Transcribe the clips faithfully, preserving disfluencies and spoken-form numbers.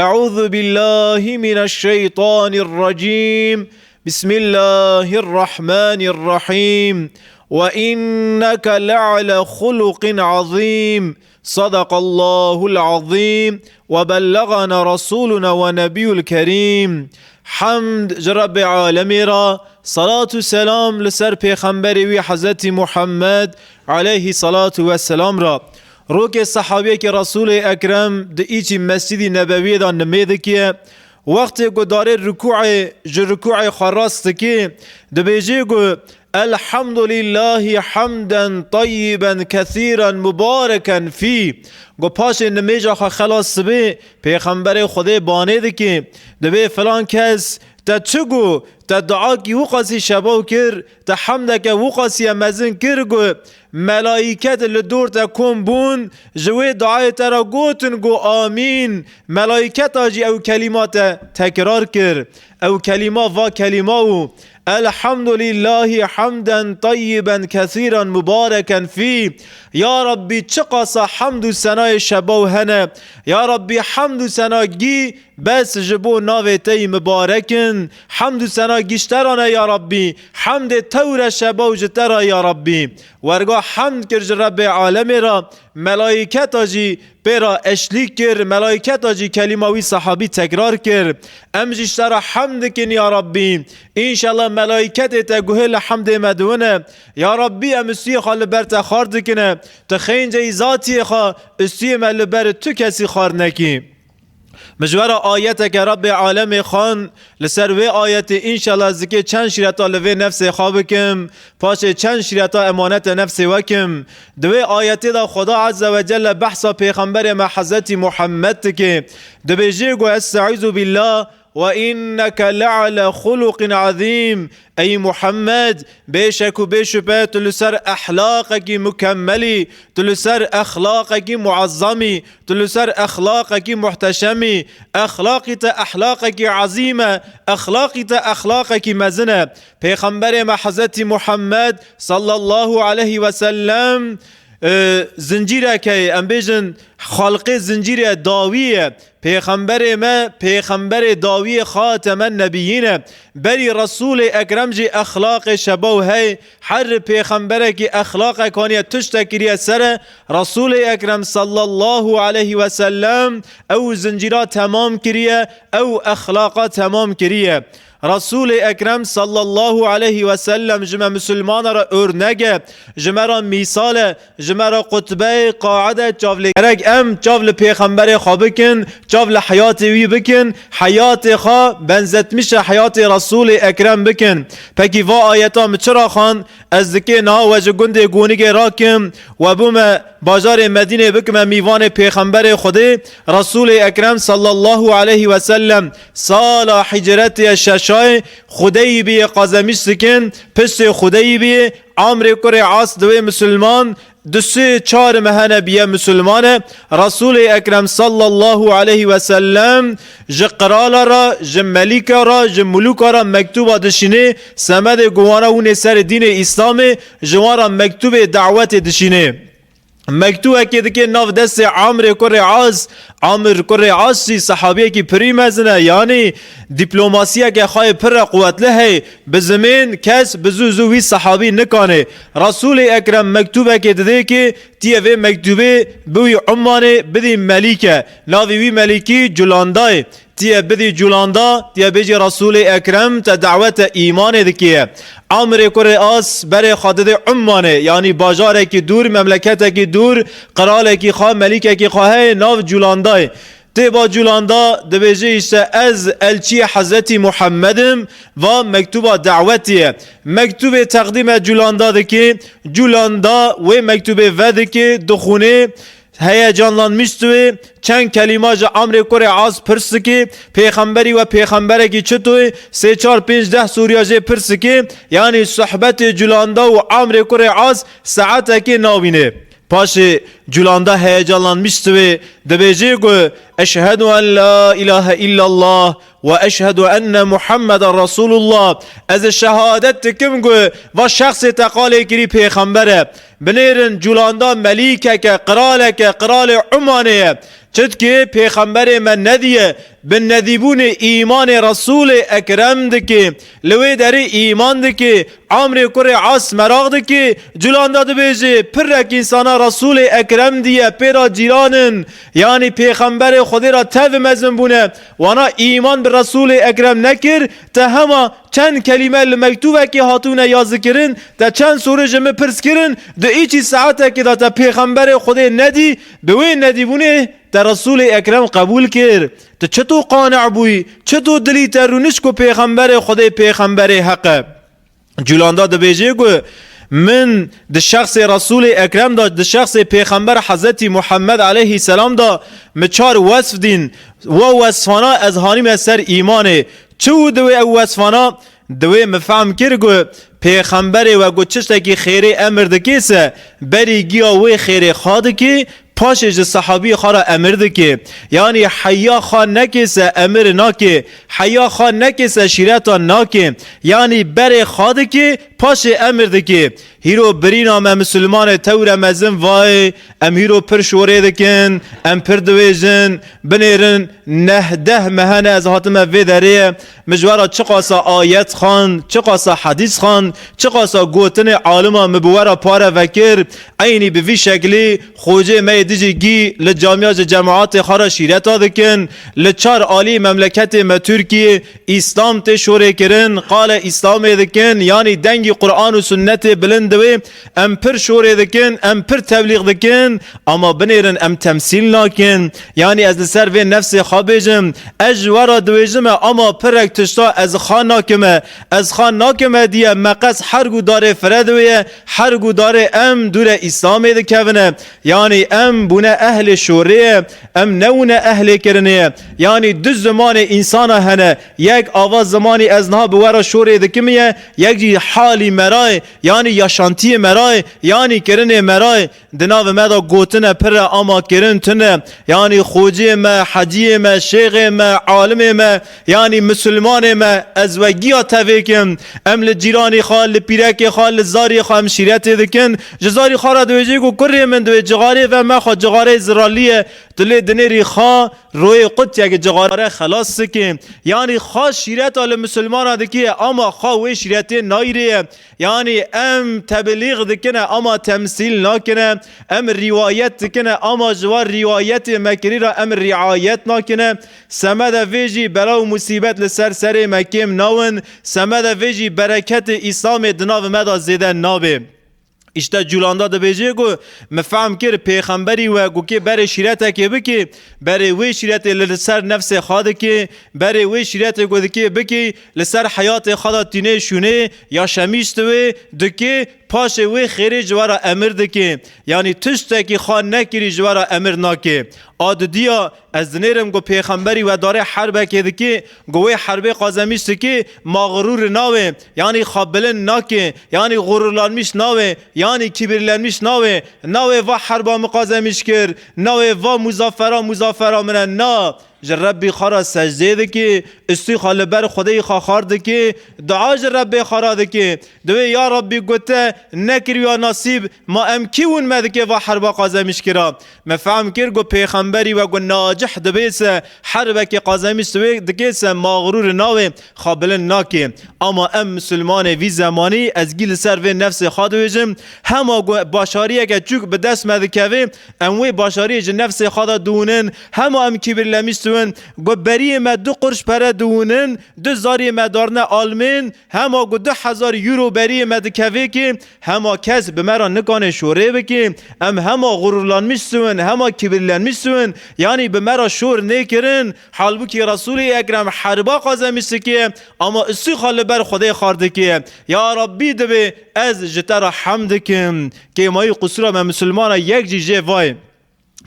أعوذ بالله من الشيطان الرجيم. بسم الله الرحمن الرحيم. وإنك لعلى خلق عظيم. صدق الله العظيم. وبلغنا رسولنا ونبي الكريم. Hemd ji Rebbê Alemê re, salat û selam li ser pêxemberê wî Hezretî Muhammed aleyhî salatu ve selam re. Rokê sehabiyekî Resûlê Ekrem di îçî Mescîdî Nebewiyê de nimê dike. Wextê ku darê rikûê, ji rikûê xwe rast dike, dibêje ku, "Elhamdulîllahî hemden tayyiben kesîren mubareken fî." Ku paşê nimêja xwe xelas dibe, pêxemberê Xwedê banê dike, dibê, "Filan kes, te çi got? Te duakî wî qasî şebaw kir, te hemdeke wî qasî ye mezin kir ku melayîket li dor te kom bûn, ji wê duayê te re gotin ku amîn." Melayîketa jî ew kelîma te tekrar kir. Ew kelîma va kelîma û, "Elhamdulîllahî hemden tayyiben kesîren mubareken fî." Ya Rabbî, çiqasa hemd û senayê şebaw hene. Ya Rabbî, hemd û sena gî bes ji bo navê te yî mibarek in. Hemd û sena gî ji te re ne ya Rabbî. Hemdê tew re şebaw ji te re ya Rabbî. Werga hemd kir ji Rebbê Alemê re, melayîketa jî pê re eşlî kir, melayîketa jî kelîma wî sehabî tekrar kir. Em jî ji te re hemd dikin ya Rabbî. Înşallah melayîketê te guhê li hemdê me diwine. Ya Rabbî, em ustiyê xwe li ber te xar dikine. Tu xênceyî zatiyê xwe ustiyê me li ber tu kesî xar nekî. Min ji we re ayeteke Rebbê Alemê xwend, li ser wê ayetê înşallah ez dikê çend şîreta li vê nefsê xwe bikim, paşê çend şîreta emanete nefsê we kim. Di wê ayetê de Xweda Azze ve Celle behsa Pêxemberê me Hezretî Muhammed dike. Dibêje ku, "Estaizu billah, ve inneke le'ale xuluqin azîm." Ey Muhammed, bêşek û bêşupe tu li ser ehlaqekî mukemmelî, tu li ser exlaqekî muezzamî, tu li ser exlaqekî muhteşemî, exlaqî te exlaqekî ezîm e, exlaqî te exlaqekî mezin e. Pêxemberê me Hezretî Muhammed sallallahu aleyhi ve sellem, e, zincîrek heye, em bêjin xalqê zincîrê dawî ye. Pêxemberê me, pêxemberê dawiyê xatemen nebiyîn e. Berî Resûlê Ekrem jî exlaqê şebaw hey, her pêxemberekî exlaqek haniye tiştek kiriye ser e, Resûlê Ekrem sallallahu aleyhi ve sellem ew zincîra temam kiriye, ew exlaqa temam kiriye. Resûlê Ekrem sallallahu aleyhi ve sellem ji me misilmana re örnek e, ji me re mîsal e, ji me re qutbeyê qaide çavlê. Gerek em çav li pêxemberê xwe bikin, çav li heyatê wî bikin, heyatê xwe benzetmişe heyatê Resûlê Ekrem bikin. Pekî va ayeta min çira xwend, ez dikê niha we ji gundê Gonigê rakim, we bûme bajarê Medînê bikime mîvanê pêxemberê Xwedê, Resûlê Ekrem sallallahu aleyhi ve sellem sala hicretê şeşayê Xwedeyî biyê qazemîş dikin, piştê Xwedeyî biyê, Amrê kurê As di wê misilman, du sê çar mehene biye misilman e. Resûlê Ekrem sallallahu aleyhi ve sellem ji qirala re, ji melîka re, ji mulûka re mektuba dişînê, semedê ku wana hûnê serê dînê Îslamê, ji wan re mektubê dawetê dişînê. Mektubekê dike nav destê Amrê kurê As. Amr kurê As jî sehabiyekî pirî mezin e, yanî dîplomasiyeke xwe yê pir re quwetli heye, bi zimên kes bi zû zû wî sehabî nikanê. Resûlê Ekrem mektûbekê didê ki tiyê vê mektûbê biwî Ummanê bidî melîke. Navê wî melîkî Culanda ye. Tiyê bidî Culanda, tiyê bêjî Resûlê Ekrem te dawete îmanê dikiye. Amrê kurê As berê xwe didê Ummanê, yanî bajarekî dûr, memleketekî dûr, qiralekî xwe, melîkekî xwe heye, nav Culandayê. Tê ba Culanda dibêje, îşte ez elçiyê Hezretî Muhammed im, va mektûba dawetî ye. Mektûbê teqdîme Culanda dikê, Culanda wê mektûbê vedikê, dixwînê, heyecanlanmış dibê, çend kelîma ji Amrê kurê As pirs dikê, pêxemberî we pêxemberekî çito ye, sê çar pênc deh soruya jê pirs dikê, yanî sohbetê Culanda û Amrê kurê As saetekê nabîne. Paşê Culanda heyecanlanmış divê, dibêjê ku, "Eşhedü en la ilahe illallah ve eşhedü enne Muhammeden Resulullah." Ez şehadet dikim ku va şexsê te qalê kirî pêxember e. Binêrin, Culanda melîkeke, qiraleke, qiralê Umanê ye. Çitkê pêxemberê me nediye, bi nedîbûnê îmanê Resûlê Ekrem dikê. Li wê derê îman dikê, Amrê kurê As meraq dikê, Culanda dibêjê, pirek însana Resûlê Ekrem diye pê ra cîran in, yanî pêxemberê Xwedê ra tev mezin bûne, wana îman bi Resûlê Ekrem nekir, te hema çend kelîme li mektûbekê hatûne yazikirin, te çend sorê ji min pirs kirin, di îçî saetekê de te pêxemberê Xwedê nedî, bi wê nedîbûnê te Resûlê Ekrem qebûl kir. Tu çito qane bûyî, çito dilî te rûnişt ku pêxemberê Xwedê pêxemberê heq e? Culanda dibêje ku min di şexsê Resûlê Ekrem de, di şexsê Pêxember Hezretî Muhammed aleyhisselam de min çar wesf dîn. Wa wesfana ez hanîme ser îmanê. Çi û di wê ew wesfana? Di wê min fehm kir ku Pêxemberê we ku tiştekî xêrê emir dikê se, berî giya wê xêrê xwe dikê, paşê ji sehabiyê xwe re emir dikê. Yanî heya xwe nekê se emir nakê, heya xwe nekê se şîreta nakê. Yanî berê xwe dikê, paşê emir dikê. Hîro birîna me misilmanê tewre mezin vayê, em hîro pir şorê dikin, em pir diwêjin, binêrin, neh deh mehene ez hatime vê derê ye. Min ji we re çiqasa ayet xwend, çiqasa hedîs xwend, çiqasa gotinê alima min bi we re pare vekir. Eynî bi vî şeklî xocê me yê dijî gî li camiya ji cemaatê xwe re şîreta dikin. Li çar alî memleketê me Tirkiyê Îslam tê şorê kirin, qale Îslamê dikin, yanî dengî Quran û Sunnetê bilind diwê. Em pir şorê dikin, em pir teblîx dikin, ama binêrin em temsîl nakin. Yanî ez li ser vê nefsê xwe bêjim, ez ji we re diwêjime, ama pirek tişta ez xwe nakime. Ez xwe nakime diye meqes her gudarê fire diwê ye, her gudarê em dûre Îslamê dikevine. Yanî em bûne ehlê şorê ye, em nebûne ehlê kirinê ye. Yanî du zimanê însana hene, yek ava zimanî ez niha bi we re şorê dikimiye, yek jî halî me ra ye, yanî yaşantiyê me ra ye, yanî kirinê me ra ye. Di nav me de gotine pir e ama kirin tune. Yanî xociyê me, heciyê me, şêxê me, alimê me, yanî misilmanê me, ez we giya tevêkim. Em li cîranî xwe, li pîrekê xwe, li zariyê xwe em şîretê dikin. Ji zarî xwe re diwêjê ku kurê min diwê cixarê ve me xwe cixarê ziralî ye. Tu lê dinêrî xwe royê qutiyeke cixare xelas dikê. Yanî xwe şîreta li misilmana dikê ama xwe wê şîretê nayîrê ye. Yanî em teblîx dikine ama temsîl nakine. Em rîwayet dikine ama ji wan rîwayetê me kirî re em rîayet nakine. Semede vê jî bela û musîbet li ser serê me kêm nawin. Semede vê jî bereketê Îslamê di nav me de zêde nabe. Îşte Culanda dibêje ku min fehm kir pêxemberî we ku kê berê şîretekê bikê, berê wê şîretê li, li ser nefsê xwe dikê, berê wê şîretê ku dikê bikê, li ser heyatê xwe de tînê şûnê, yaşemîş diwê, dikê, paşê wê xêrê ji we re emir dikê. Yanî tiştekî xwe nekirî ji we re emir nakê. A didiya, ez dinêrim ku pêxemberî we darê herbekê dikê, ku wê herbê qazemîş dikê, maxrûr nawe, yanî xwe bilind nake, yanî xururlanmiş nawe, yanî kibirlenmiş nawe, nawe va herba min qazemîş kir, nawe va muzafera muzafera min e, na. Ji Rebbî xwe re secdê dikê, istîxa li ber Xwedê xwe xar dikê, dua ji Rebbê xwe re dikê. Divê ya Rebbî gote, nekiriya nasîb, ma em kî win me dikê va herba qazemîş kira? Me fehm kir ku pêxemberî we ku nacih dibe se, herbekê qazemîş dibe, dike se, maxrûr nawe, xwe bilind nake. Ama em misilmanê vî zemanî, ez gî li ser vê nefsê xwe dibêjim, hema ku başariyeke çûk bi dest me dikeve, em wê başariyê ji nefsê xwe de diwinin, hema em kibirlenmiş dibin, ku beriyê me du qurş pere diwinin, du zariyê me darine almên, hema ku du hezar euro beriyê me dikeve ki, hema kes bi me re nikane şorê bike, em hema xururlanmiş siwin, hema kibirlenmiş siwin, yanî bi me re şor nêkirin, halbukî Resûlê Ekrem herba qazemîş dike, ama îstîxa li ber Xwedê xar dike. Ya Rabbî dibe ez ji te re hem dikim. Kêmayî qusura me misilmana yek jî jê vay.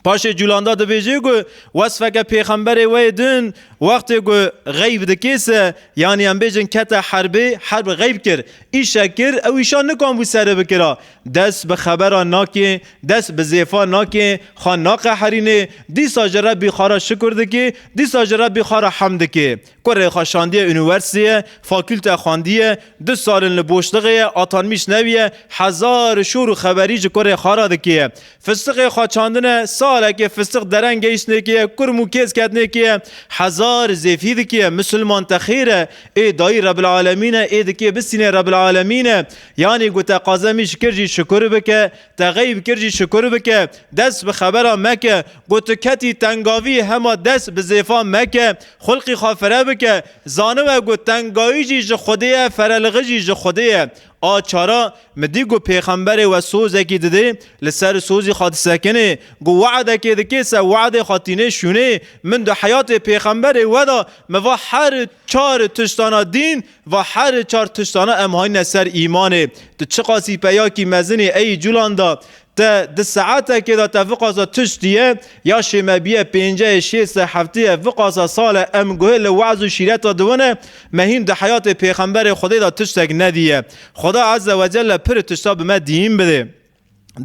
Paşê Culanda dibêje ku wesfeke pêxemberê we yê din wextê ku xeyb dikê se, yanî em bêjin kete herbê, herb xeyb kir, îşe kir, ew îşa nikan bû sere bikira. Dest bi xebera nakê, dest bi zêfa nakê, xwe naqeherînê, dîsa ji Rebbî xwe re şikir dikê, dîsa ji Rebbî xwe re hemd dikê. Kurê xwe şandiye unîversîteye, fakûlte xwendiye, du sal in li boşluxê ye, atanmîş neviye, hezar şûr û xeberî ji kurê xwe re dikê. Fistiqê xwe çandine, salekê fistiq dereng geyştinêkê ye, kurm û kêz ketinêkê ye, hezar zêfî dikê, misilman te xêr e, ê dayî Rebil Alemîn e, ê dikê bistînê Rebil Alemîn e. Yanî ku te qazemîş kir jî şukur bike, te xeyb kir jî şukur bike, dest bi xebera meke, ku tu ketî tengavî hema dest bi zêfa meke, xulqî xwe fire bike, zanibe ku tengayî jî ji Xwedê ye, ferelixî jî ji Xwedê ye. A çara, min dî ku pêxemberê we sozekî didê, li ser sozî xwe disekinê, ku we'dekê dikê se we'dê xwe tînê şûnê, min di heyatê pêxemberê we de, min va her çar tiştana dîn, va her çar tiştana em hayne ser îmanê. Tu çiqasî peyakî mezin î ey Culanda, te di saetekê de te viqasa tişt diye, ya şê me biye pêncehê, şêst e, heftê ye, viqasa sal e em guhê li we'z û şîreta diwine, me hîn di heyatê pêxemberê Xwedê de tiştek nediye. Xweda Azze ve Celle pir tişta bi me diyîn bidê.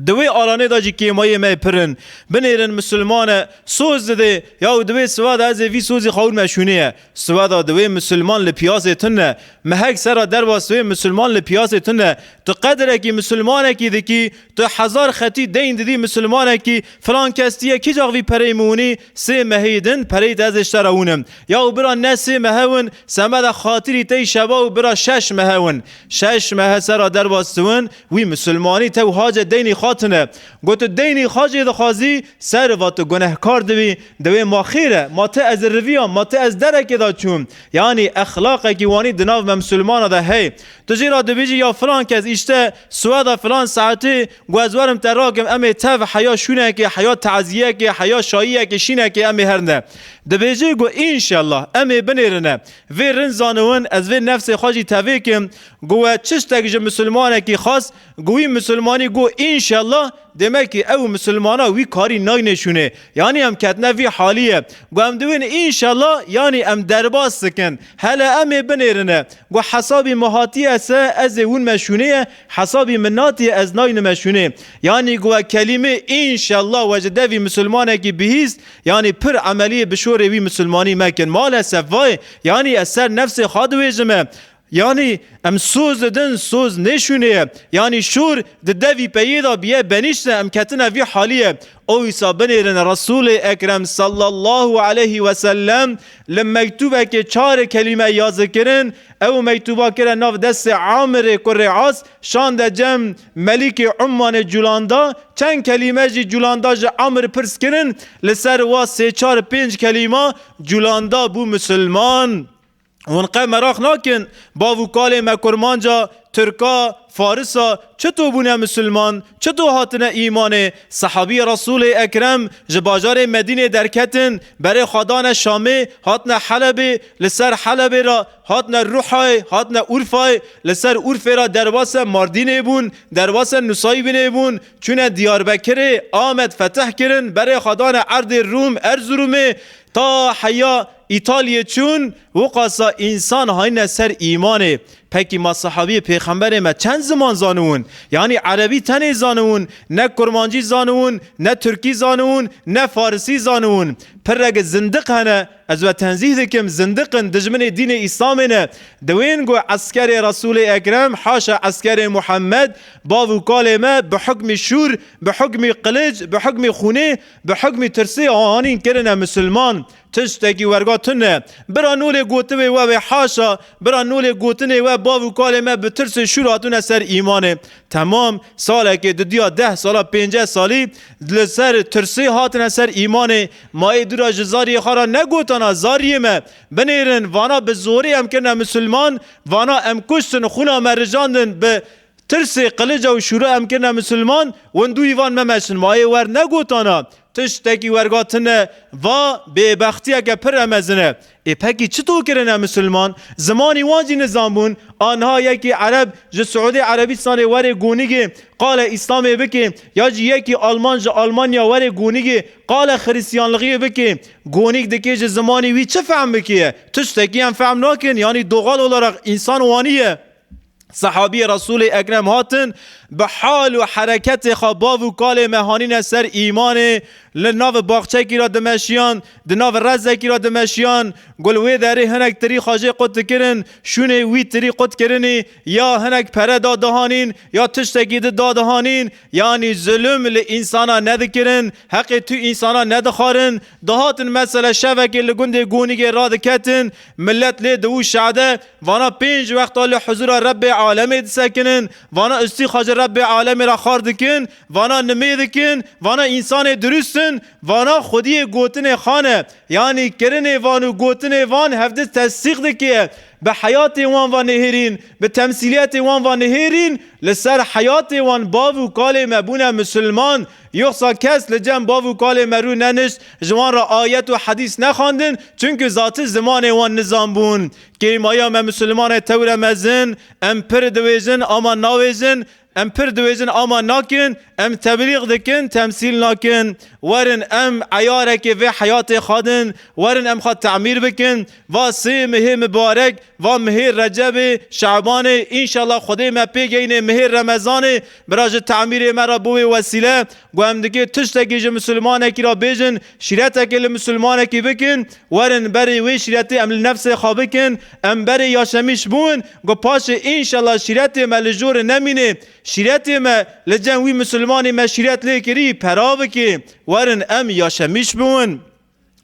Di wê alanê de jî kêmayê me pir in. Binêrin misilman e, soz didê, ya û di wê siva de ez ê vî sozî xwe hûn me şûnê ye. Siva de di wê misilman li piyasê tune. Mehek sera derbas wê misilman li piyasê tune. Tu qedirekî misilmanekî dikî, tu hezar xetî deyn didî misilmanekî, filan kes diye kî cax vî pereyê min winî, sê mehê din pereyê te ez ê ji te re winim. Ya û bira ne sê mehe win, semeda xatirî tey şeva û bira şeş mehe win. Şeş mehe sera derbas diwin, wî misilmanî tew hace deynî xwe tune. Got tu deynî xacê dixwazî, ser va tu gunehkar dibî, dewê ma xêr e, ma te ez riviya, ma te ez derekê de çûm. Yanî exlaqekî wanî di nav me misilmana de hey. Tu jê re dibêjî ya filan kes îşte Sweda filan saetê ku ez werim te rakim, em ê tev heya şûnekê, heya taziyekê, heya şayiyekê şînekê em ê herne. Dibêjê ku înşellah em ê binêrine. Vê rind zaniwin, ez vê nefsê xwe jî tevê kim, ku we çiştek ji misilmanekî xwest, ku wî misilmanî ku înşellah, demek ki ew misilmana wî karî nayne şûnê. Yanî em ketine vî halî ye. Ku em diwên înşellah, yanî em derbas dikin. Hele em ê binêrine. Ku hesabî min hatiye se, ez ê hûn me şûnê ye, hesabî min natiye, ez nayne me şûnê. Yanî ku we kelîmê înşellah we ji devî misilmanekî bihîst, yanî pir emeliyê bi şorê wî misilmanî mekin. Malesef vay, yanî ez ser nefsê xwe diwêjime. Yanî em soz didin, soz nêşûnê ye. Yanî şûr di devî peyê de biye benîşte, em ketine vî halî ye. Oysa binêrin Resûlê Ekrem sallallahu aleyhi ve sellem li mektûbekê çar kelîme yazî kirin, ew mektûba kire nav destê Amirê kurê As, şande cem Melîkê Ummanê Culanda, çend kelîme jî Culanda ji Amir pirs kirin, li ser wa sê çar pênc kelîma Culanda bû misilman. Hûn qe meraq nakin, bav û kalê me kurmanca, tirka, farisa, çito bûne misilman, çito hatine îmanê? Sehabî Resûlê Ekrem ji bajarê Medînê derketin, berê xwe dane Şamê, hatine Helebê, li ser Helebê re hatine Ruhayê, hatine Urfayê, li ser Urfê re derbase Mardînê bûn, derbase Nusaybînê bûn, çûne Diyarbekirê, Amed fetih kirin, berê xwe dane erdê Rûm, Erzurumê, ta heya Îtaliyê çûn, wiqasa însan hayne ser îmanê. Pekî ma sehabiyê pêxemberê me çend ziman zaniwin? Yanî erebî tenê zaniwin, ne kurmancî zaniwin, ne tirkî zaniwin, ne farisî zaniwin. Pirrek zindiq hene, ez we tenzîh dikim, zindiq in, dijminê dînê Îslamê ne. Diwên ku eskerê Resûlê Ekrem, haşa eskerê Muhammed, bav û kalê me bi hukmî şûr, bi hukmî qilic, bi hukmî xûnê, bi hukmî tirsê anîn kirine misilman. Tiştekî werga tune. Bira nolê gotivê we wê haşa, bira nolê gotinê we bav û kalê me bi tirsê şûr hatine ser îmanê. Temam, salekê didiya deh sala, pênceh salî li ser tirsê hatine ser îmanê. Ma ê dûra ji zariyê xwe re negotana, zariyê me, binêrin, vana bi zorê em kirine misilman, vana em kuştin, xûna me rijandin, bi tirsê qilica û şûra em kirine misilman, win dûyî van memeşin. Ma ê wer negotana, Tiştekî werga tune, va bêbextiyeke pir remezin e. Ê pekî çito kirine misilman? Zimanî wan jî nizanbûn. A niha yekî Ereb ji Siûdî Erebîstanê were Gonîgê qale Îslamê bike, ya jî yekî Alman ji Almanya were Gonîgê qale Xiristiyanlixiyê bike. Gonîg dike ji zimanî wî çi fehm bike? Tiştekî em fehm nakin, yanî doğal olarak însan wanî ye. Sehabiyê Resûlê Ekrem hatin, bi hal û hereketê xwe bav û kalê me hanîne ser îmanê, li nav baxçekî re dimeşiyan, di nav rezekî re dimeşiyan, ku li wê derê hinek tirî xwe jê qut dikirin, şûnê wî tirî qut kirinî, ya hinek pere da dihanîn, ya tiştekî di da dihanîn, yanî zulum li însana nedikirin, heqê tu însana nedixwarin. Dihatin mesela şevekê li gundê Gonîgê radiketin, millet lê diwû şade, vana pênc wexta li huzura Rebbê alemê disekinin, vana ustî xwe ji Rebbê alemê re xwar dikin, vana nimê dikin, vana însanê dirust in, vana xwediyê gotinê xane. Yanî kirinê van û gotinê van hevdi tesdîq dike. Bi heyatê wan va nihêrîn, bi temsîliyetê wan va nihêrîn, li ser heyatê wan bav û kalê me bûne misilman. Yoxsa kes li cem bav û kalê me rû nenişt, ji wan re ayet û hedîs nexwendin, çunku zati zimanê wan nizanbûn. Kêmaya me misilmanê tewre mezin, em pir diwêjin ama nawêjin, em pir diwêjin ama nakin, em teblîx dikin, temsîl nakin. Werin em eyarekê vê heyatê xwedin, werin em xwe temîr bikin. Va sê mihê mibarek, va mihê Recebê, Şabanê, înşallah Xwedê me pê geynê mihê Remezanê, bira ji temîrê me re bû wê wesîle. Ku em dikê tiştekî ji misilmanekî re bêjin, şîretekê li misilmanekî bikin, werin berê wê şîretê em li nefsê xwe bikin, em berê yaşemîş bûn, ku paşê înşallah şîretê me li jorê nemînê, şîretê me li cem wî misilmanê me şîret lê kirî, pera bikê, werin em yaşemîş bûn.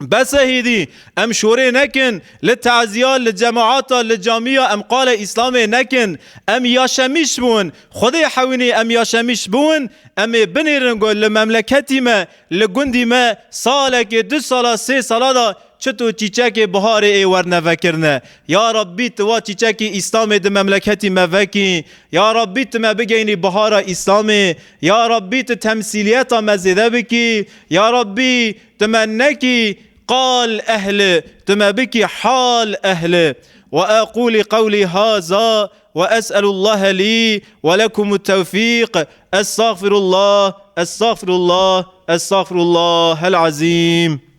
Bes e hêdî, em şorê nekin, li taziya, li cemaata, li camiya em qalê Îslamê nekin. Em yaşemîş bûn. Xwedê hewînî em yaşemîş bûn. Em ê binêrin ku li memleketî me, li gundî me salekê, du sala, sê sala da çito çîçekê biharê ê werne vekirine. Ya Rabbî, tu wa çîçekî Îslamê di memleketî me vekî. Ya Rabbî, tu me bigeynî bihara Îslamê. Ya Rabbî, tu temsîliyeta me zêde bikî. Ya Rabbî, tu me nekî qal ehli, tu me bikî hal ehli. وأقول قولي هذا وأسأل الله لي ولكم التوفيق. أستغفر الله، أستغفر الله، أستغفر الله العظيم.